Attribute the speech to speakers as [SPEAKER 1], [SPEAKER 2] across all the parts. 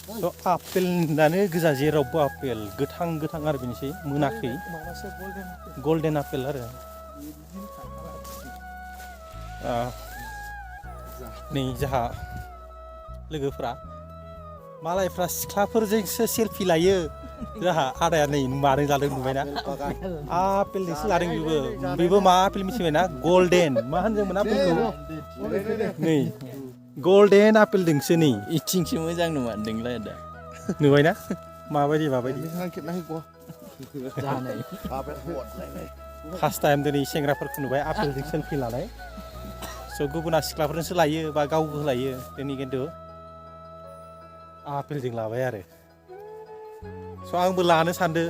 [SPEAKER 1] स' आपेलानो गोजा जेरावबो आपेल गोथां गोथां आरो बेनोसै मोनाखै गल्डेन आपेल आरो नै जोंहा लोगोफ्रा मालायफ्रा सिख्लाफोरजोंसो सेलफि लायो जोंहा आदाया नै माजों लादों नुबायना आपेलजोंसो लादों बेबो मा आपेल मिथिबायना गल्डेन मा होनदोंमोन आपेलखौ नै गल्डेन आपेलजोंसो नै
[SPEAKER 2] इथिंसो मोजां नुमारदोंलाय दा
[SPEAKER 1] नुबायना माबायदि फार्स्ट टाइम दिनै सेंग्राफोरखौ नुबाय आपेलजों सेलफि लानाय स' गुबुना सिख्लाफोरजोंसो लायो बा गावबो लायो दिनै खिन्थु आपेलजों लाबाय आरो स' आंबो लानो सानदों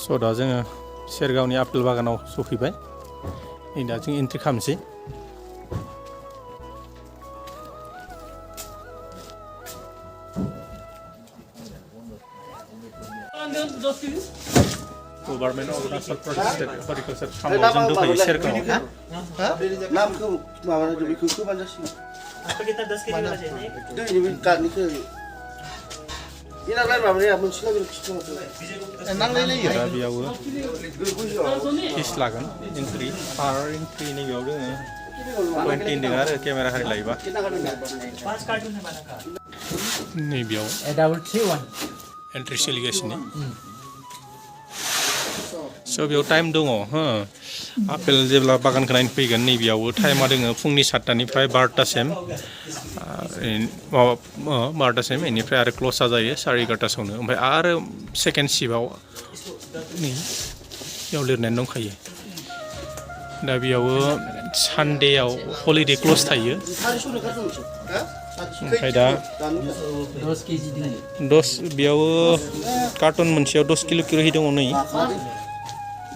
[SPEAKER 1] स' दा जोङो सेरगावनि आपेल बागानाव सफैबाय नै दा जों एन्ट्रि खालामनोसै government of Arunachal Pradesh state horticulture फार्माव जों दंफायो सेरगावआव
[SPEAKER 3] नामखौ माबानांगौ बेखौ होबानो जासिगोन दा
[SPEAKER 1] बेयावबो फिस लागोन एन्ट्रि पार एन्ट्रि नैबेयाव दोङो 20 दङ आरो केमेरा हारि लायोबा नैबेयाव एन्ट्रि सोलिगासिनो स' बेयाव टाइम दङ हो आपेल जेब्ला बागानखौ नायनो फैगोन नैबेयावबो टाइमा दोङो फुंनि 7टानिफ्राय 12टासिम 12टासिम बेनिफ्राय आरो क्ल'सआ जायो 11:30सोआवनो ओमफ्राय आरो सेकेन्ड शिफ्टआव नै बेयाव लिरनानै दंखायो दा बेयावबो सानडेआव हलिडे क्ल'स थायो ओमफ्राय दा 10 बेयाव कार्टन मोनसेयाव 10 किल' दङ नै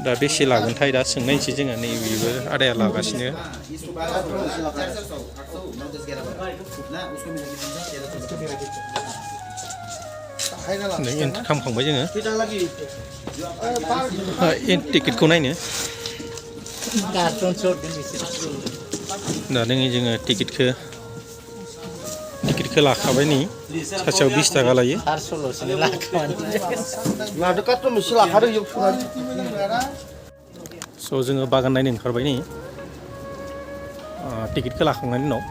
[SPEAKER 1] दा बेसे लागोनथाय दा सोंनायसै जोङो नैबेबो आदाया लागासिनो नै एन्ट्रि खालामखांबाय जोङो टिकेटखौ नायनो दा नै जोङो टिकेटखौ लाखाबाय नै सासेयाव 20 थाखा लायो स' जोङो बागान नायनो ओंखारबाय नै टिकेटखौ लाखांनायनि उनाव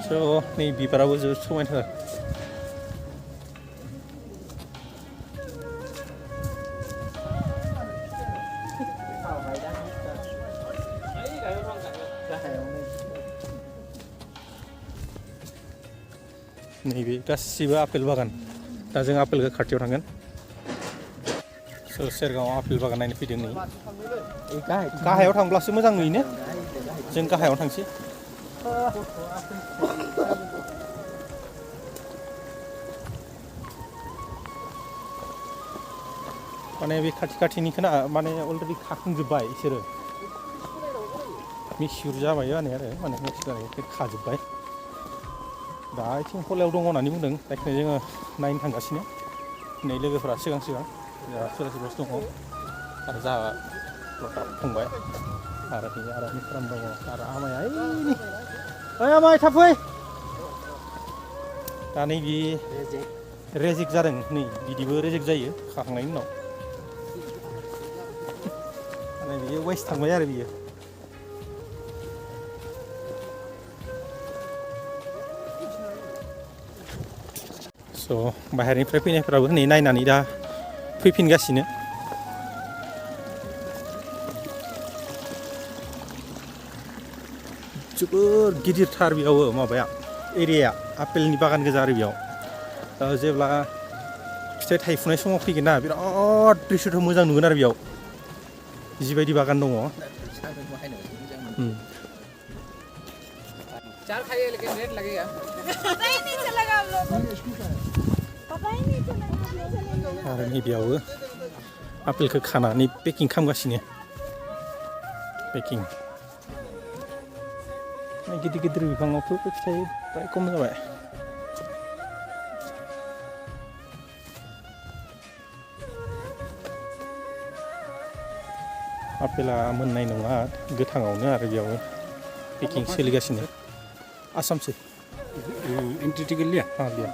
[SPEAKER 1] स' नै बिबाराबो जोबोद समायनाथार नैबे गासिबो आपेल बागान दा जों आपेलखौ खाथियाव थांगोन स' सेरगावआव आपेल बागान नायनो फैदों नै गाहायाव थांब्लासो मोजां नुयोने जों गाहायाव थांसै माने बे खाथिनिखौ ना माने अलरेडि खाखांजोब्बाय बिसोरो मिसिउर जाबाय आरो माने मिक्स खाजोब्बाय दा आथिं हलायाव दङ होननानै बुंदों जायखिजाया जोङो नायनो थांगासिनो नै लोगोफोरा सिगां सोरबा सोरबासो दङ आरो जाहा फंबाय आरो बे आरो मिफ्राम दङ आरो आमाया ओइ आमाय थाब फै दा नैबे रेजेक्ट जादों नै बिदिबो रेजेक्ट जायो खाखांनायनि उनाव माने बियो वेस्ट थांबाय आरो बियो स' बाहेरनिफ्राय फैनायफ्राबो नै नायनानै दा फैफिनगासिनो जोबोर गिदिरथार बेयाव माबाया एरियाया आपेलनि बागान गोजा आरो बेयाव जेब्ला फिथाइ थाइफुनाय समाव फैगोन ना बिराद दृश्यथ' मोजां नुगोन आरो बेयाव जिबायदि बागान दङ
[SPEAKER 4] चार खाइए लेकिन रेट लगेगा
[SPEAKER 5] पता ही नहीं चलेगा हम लोगों को पता ही नहीं चलेगा
[SPEAKER 1] आरो नैबेयावबो आपेलखौ खानानै पेकिं खालामगासिनो पेकिं गिदिर गिदिर बिफाङावथ' फिथाइ प्राय खम जाबाय आपेला मोननाय नङा गोथाङावनो आरो बेयावनो पेकिं सोलिगासिनो आसामसो
[SPEAKER 6] एंट्री टिकट लिया
[SPEAKER 1] हाँ लिया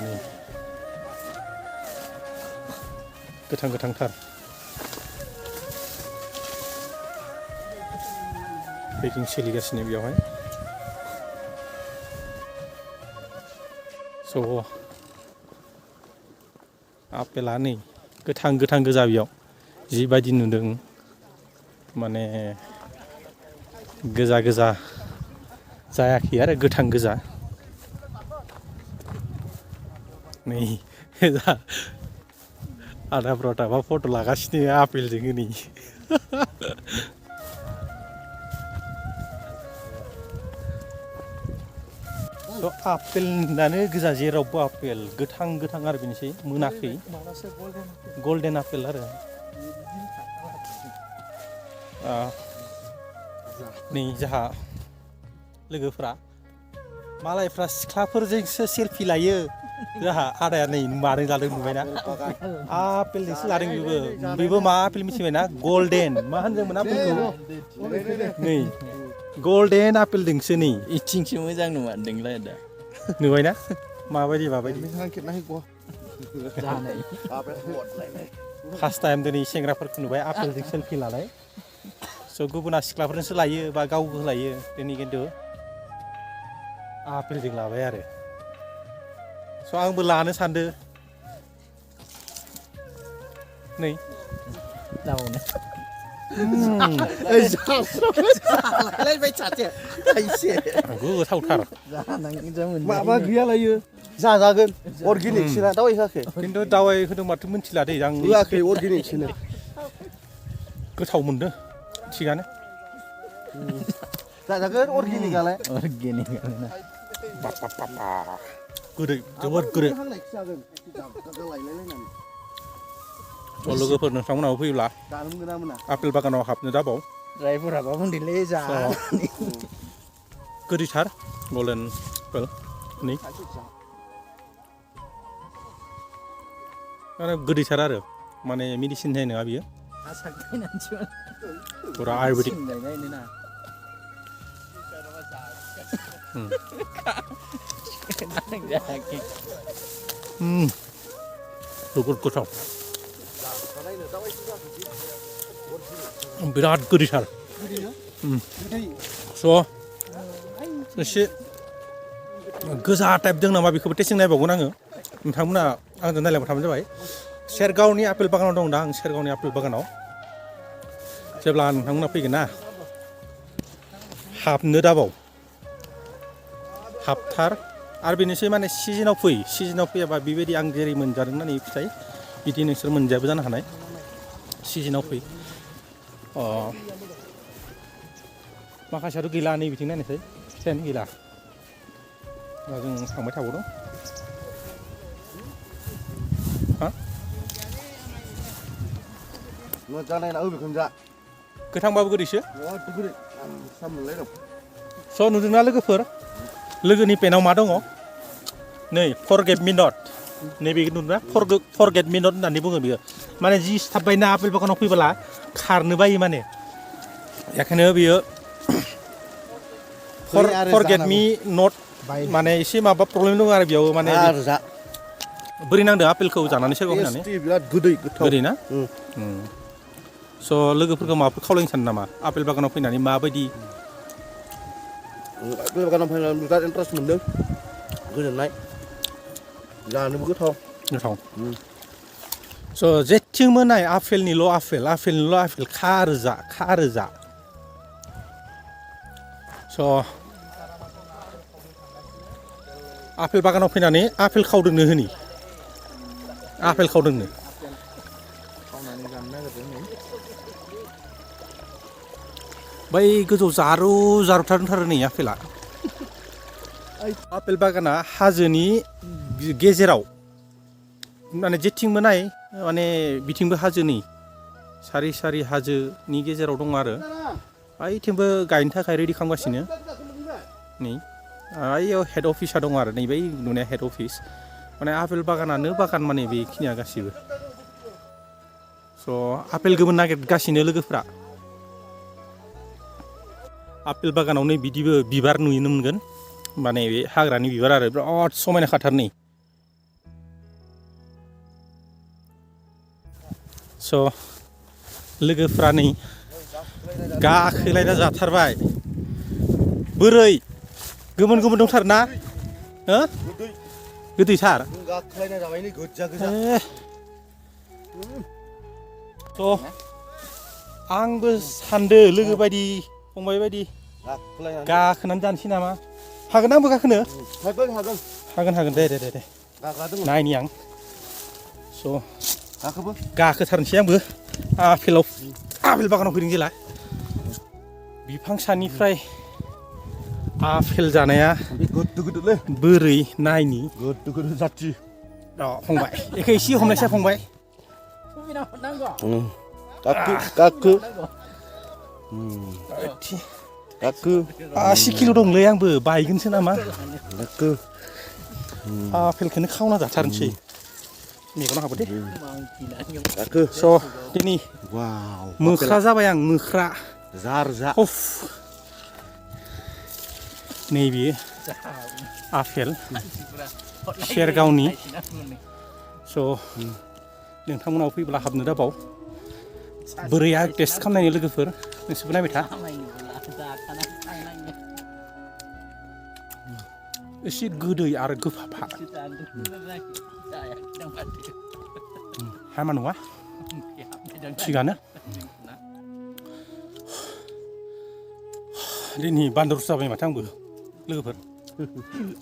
[SPEAKER 1] नै गोथां गोथांथार पेकिं सोलिगासिनो बेयावहाय स' आपेला नै गोथां गोथां गोजा बेयाव जिबायदि नुदों माने गोजा गोजा जायाखै आरो गोथां गोजा नै आदा प्रतापा फट' लागासिनो आपेलजों नै आपेलानो गोजा जेरावबो आपेल गोथां गोथां आरो बेनोसै मोनाखै गल्डेन आपेल आरो नै जोंहा लोगोफ्रा मालायफ्रा सिख्लाफोरजोंसो सेलफि लायो जोंहा आदाया नै मारै लादों नुबायना आपेलजोंसो लादों बेबो मा आपेल मिथिबायना गल्डेन मा होनदोंमोन आपेलखौ नै गल्डेन आपेलजोंसो नै
[SPEAKER 2] इथिंसो मोजां नुमारदोंलाय आदा
[SPEAKER 1] नुबायना माबायदि फार्स्ट टाइम दिनै सेंग्राफोरखौ नुबाय आपेलजों सेलफि लानाय स' गुबुना सिख्लाफोरजोंसो लायो बा गावबो लायो दिनै खिन्थु आपेलजों लाबाय आरो स' आंबो लानो सानदों नै गोथावथार
[SPEAKER 3] माबा गैयालायो जाजागोन अर्गेनिकसोना दावाइ होआखै
[SPEAKER 1] खिन्थु दावाइ होदोंबाथ' मिथिला दे आं
[SPEAKER 3] होआखै अर्गेनिकसोनो
[SPEAKER 1] गोथाव मोनदों थिगानो
[SPEAKER 3] जाजागोन अर्गेनिकआलाय
[SPEAKER 1] गोदै जोबोद गोदै लोगोफोर नोंथांमोनाबो फैयोब्ला आपेल बागानाव हाबनो दाबाव
[SPEAKER 4] ड्राइभर बुंदिलै जा
[SPEAKER 1] गोदैथार गल्डेन आपेल नै आरो गोदैथार आरो माने मेडिसिन होनाय नङा बियो पुरा आयुर्वेदिक जोबोद गोथाव बिराद गोदैथार स' एसे गोजा टाइप दं नामा बेखौबो टेस्टिं नायबावगोन आङो नोंथांमोना आंजों नायलायबाय थाबानो जाबाय शेरगावनि आपेल बागानाव दं दा आं शेरगावनि आपेल बागानाव जेब्ला नोंथांमोना फैगोन ना हाबनो दाबाव हाबथार आरो बेनोसै माने सिजोनाव फैयाबा बेबायदि आं जेरै मोनजादों ना नै फिथाइ बिदि नोंसोर मोनजायाबो जानो हानाय सिजोनाव फै माखासेयाथ' गैला नै बिथिं नायनोसै फिथाइयानो गैला दा जों थांबाय थाबावदों गोथांबाबो गोदैसो स' नुदोंना लोगोफोर लोगोनि पेनाव मा दङ नै फरगेट मि नट नैबे नुदोंना फरगेट मि नट होननानै बुङो बियो माने जि सिथाबबायना आपेल बागानाव फैबोला खारनो बायो माने बेखायनो बियो फरगेट मि नट माने एसे माबा प्रब्लेम दङ आरो बेयाव माने बोरै नांदों आपेलखौ जानानै शेरगाव फैनानै
[SPEAKER 3] बिराद गोदै
[SPEAKER 1] ना स' लोगोफोरखौ माबाफोर खावलायनो सानो नामा आपेल बागानाव फैनानै माबायदि
[SPEAKER 3] आपेल बागानाव फैनानै बिराद इन्टारेस्ट मोनदों गोजोननाय जानोबो गोथाव स' जेथिंबो नाय आपेलनिल' आपेल खा आरो जा
[SPEAKER 1] स' आपेल बागानाव फैनानै आपेल खावदोंनो होनि आपेल खावदोंनो बै गोजौ जारु जारुथारथारो नै आपेला आपेल बागाना हाजोनि गेजेराव माने जेथिंबो नाय माने बिथिंबो हाजोनि सारि सारि हाजोनि गेजेराव दं आरो ओइथिंबो गायनो थाखाय रेडि खालामगासिनो नै ओइयाव हेड अफिसा दं आरो नै बै नुनाया हेड अफिस माने आपेल बागानानो बागान माने बेखिनिया गासिबो स' आपेल गोमोन नागिरगासिनो लोगोफ्रा आपेल बागानाव नै बिदिबो बिबार नुनो मोनगोन माने बे हाग्रानि बिबार आरो बिराद समायना खाथार नै स' लोगोफ्रा नै गाखोलायना जाथारबाय बोरै गोमोन गोमोन दंथारो ना हो गोदैथार
[SPEAKER 3] गाखोलायना जाबाय नै गोजा गोजा
[SPEAKER 1] स' आंबो सानदो लोगो बायदि फंबाय बायदि गाखोनानै जानोसै नामा हागोन आंबो गाखोनो हागोन दे नायनि आं स' गाखोथारनोसै आंबो आपेल बागानाव फैदों जेला बिफां सानिफ्राय आपेल जानाया बोरै नायनि
[SPEAKER 3] जाथि
[SPEAKER 1] फंबाय एखे एसे हमनायसै फंबाय
[SPEAKER 3] गाखो
[SPEAKER 1] 80 किल' दंलै आंबो बायगोनसो नामा आपेलखौनो खावना जाथारनोसै मेगनाव हाबो दे स' दिनै मोख्रा जाबाय आं मोख्रा नैबे आपेल शेरगावनि स' नोंथांमोनाव फैब्ला हाबनो दाबाव बोरैया टेस्ट खालामनायनि लोगोफोर नोंसोरबो नायबाय था एसे गोदै आरो गोफाफा हामा नङा थिगानो दिनै बान्दरसो जाबाय माथो आंबो लोगोफोर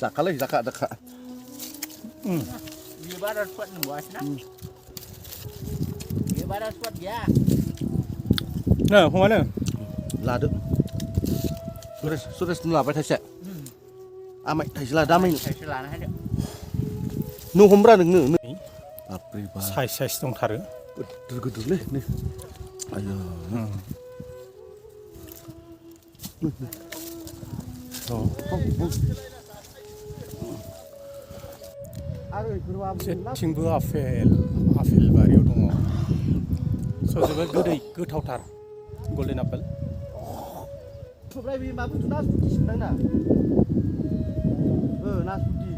[SPEAKER 3] जाखा
[SPEAKER 1] फंबानो
[SPEAKER 3] लादो सुरेश लाबाय थाइसे आमाय थाइसे लादो आमाय नों हमब्रा नोंनो
[SPEAKER 1] साइज दंथारो
[SPEAKER 3] गोदोरलै नै आयो
[SPEAKER 1] जेथिंबो आपेल बारियाव दङ स' जोबोद गोदै गोथावथार गल्डेन आपेल
[SPEAKER 3] ओमफ्राय बे मा बुस्थु नासपुति सोंदां ना नासपुति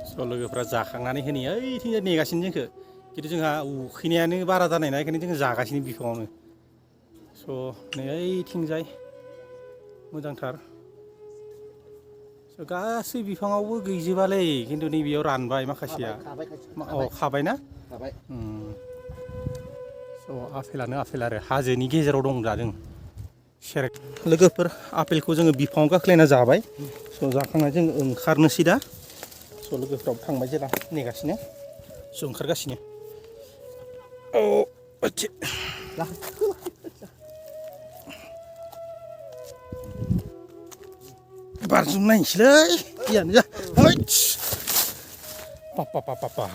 [SPEAKER 1] स' लोगोफ्रा जाखांनानै होनि ओइथिंजाय नेगासिनो जोंखो खिन्थु जोंहा उखैनायानो बारा जानाय ना बेखायनो जोङो जागासिनो बिफाङावनो स' नै ओइथिंजाय मोजांथार स' गासै बिफाङावबो गैजोबालै खिन्थु नैबेयाव रानबाय माखासेया खाबाय ना स' आपेलानो आपेल आरो हाजोनि गेजेराव दं जादों लोगोफोर आपेलखौ जोङो बिफाङाव गाखोलायना जाबाय स' जाखांनानै जों ओंखारनोसै दा स' लोगोफ्राबो थांबाय जेला नेगासिनो स' ओंखारगासिनो बारजुम नायनोसैलै जियानो जा पापा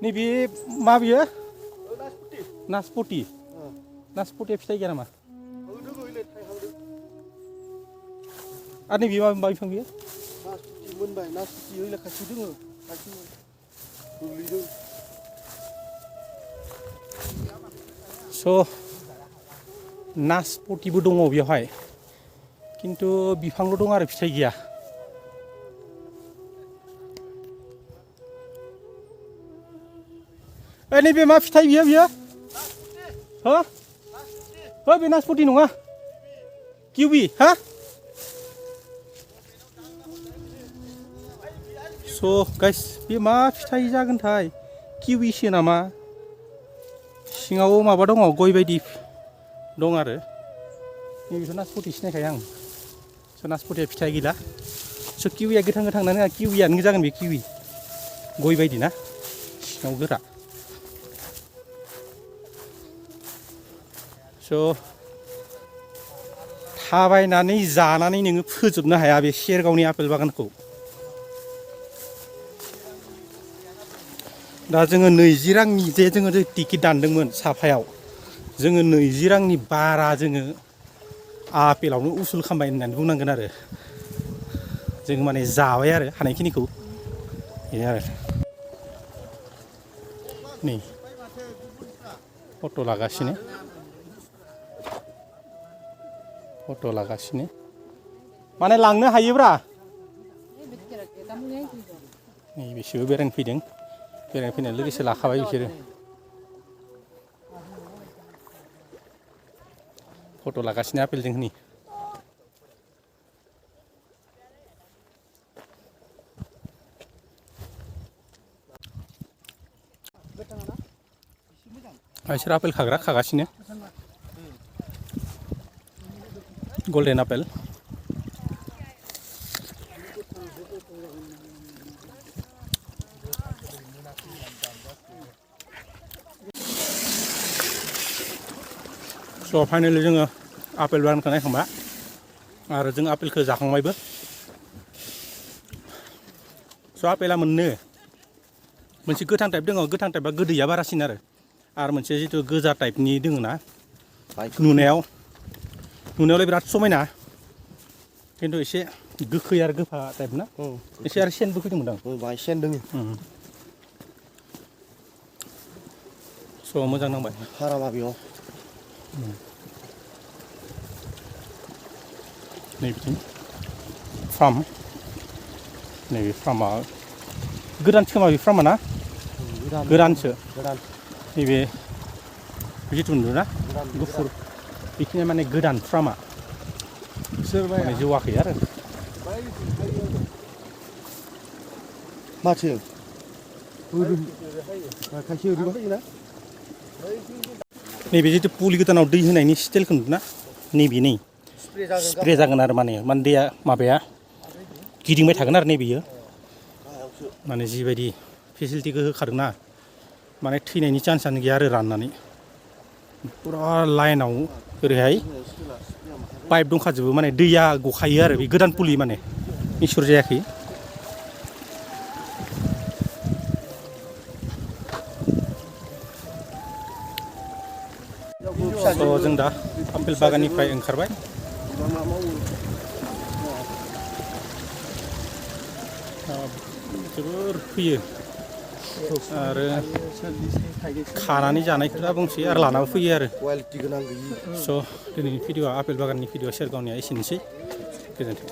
[SPEAKER 1] नैबे मा बियो नासपति नासपतिया फिथाइ गैया नामा आरो नैबे मा बिफां बियो
[SPEAKER 3] मोनबाय नासपुति ओइला खाथि दङ गोग्लैदों
[SPEAKER 1] स' नासपतिबो दङ बेवहाय खिन्थु बिफांल' दं आरो फिथाइ गैया नैबे मा फिथाइ बियो हो हो बे नासपति नङा किउबि हा स' गाइस बे मा फिथाइ जागोनथाय किउबिसो नामा सिङाव माबा दङ गय बायदि दं आरो नैबेखौ नासपति सिनायखायो आं स' नासपतिया फिथाइ गैला स' किउबिया गोथां गोथां ना किउबियानो जागोन बे किउबि गय बायदि ना सिङाव गोरा स' थाबायनानै जानानै नोङो फोजोबनो हाया बे सेरगावनि आपेल बागानखौ दा जोङो 20 रांनि जे जोङो टिकेट दानदोंमोन साफायाव जोङो 20 रांनि बारा जोङो आपेलावनो उसुल खालामबाय होननानै बुंनांगोन आरो जों माने जाबाय आरो हानायखिनिखौ बेनो आरो नै फट' लागासिनो माने लांनो हायोब्रा नै बिसोरबो बेरायनो फैदों बेरायनो फैनाय लोगोसे लाखाबाय बिसोरो फट' लागासिनो आपेलजों हनै बिसोर आपेल खागासिनो गल्डेन आपेल स' फाइनालि जोङो आपेल बागानखौ नायखांबाय आरो जों आपेलखौ जाखांबायबो स' आपेला मोनसे गोथां टाइप दङ गोथां टाइपआ गोदैया बारासिन आरो मोनसे जिथु गोजा टाइपनि दङ ना नुनायावलाय बिराद समायना खिन्थु एसे गोखै आरो गोफा टाइप ना एसे आरो सेनबो फैदोंमोन
[SPEAKER 3] बाहाय सेन दोङो
[SPEAKER 1] स' मोजां नांबाय
[SPEAKER 3] हारामा बेयाव
[SPEAKER 1] नैबिथिं फार्म नैबे फार्मा गोदानसो खोमा बे फार्मा ना गोदानसो नैबे जिथु नुदोंना गुफुर बेखिनिया माने गोदान फार्मा माने जौवाखै आरो
[SPEAKER 3] माथो खायसे ओरैबा फैयोना
[SPEAKER 1] नैबे जिथु पुलि गोदानाव दै होनायनि स्टाइलखौ नुदोंना नैबे स्प्रे जागोन आरो माने दैया माबाया गिदिंबाय थागोन आरो नैबेयो माने जिबायदि फेसिलिटिखौ होखादोंना माने थैनायनि चान्सआनो गैया आरो राननानै पुरा लाइनाव ओरैहाय पाइप दंखाजोबो माने दैया गखायो आरो बे गोदान पुलि माने मिक्सर जायाखै स' जों दा आपेल बागाननिफ्राय ओंखारबाय जोबोर फैयो आरो खानानै जानायखौ दा बुंसै आरो लानाबो फैयो आरो स' दिनैनि भिडिअ'आ आपेल बागाननि भिडिअ' सेरगावनिया एसेनोसै गोजोन्थों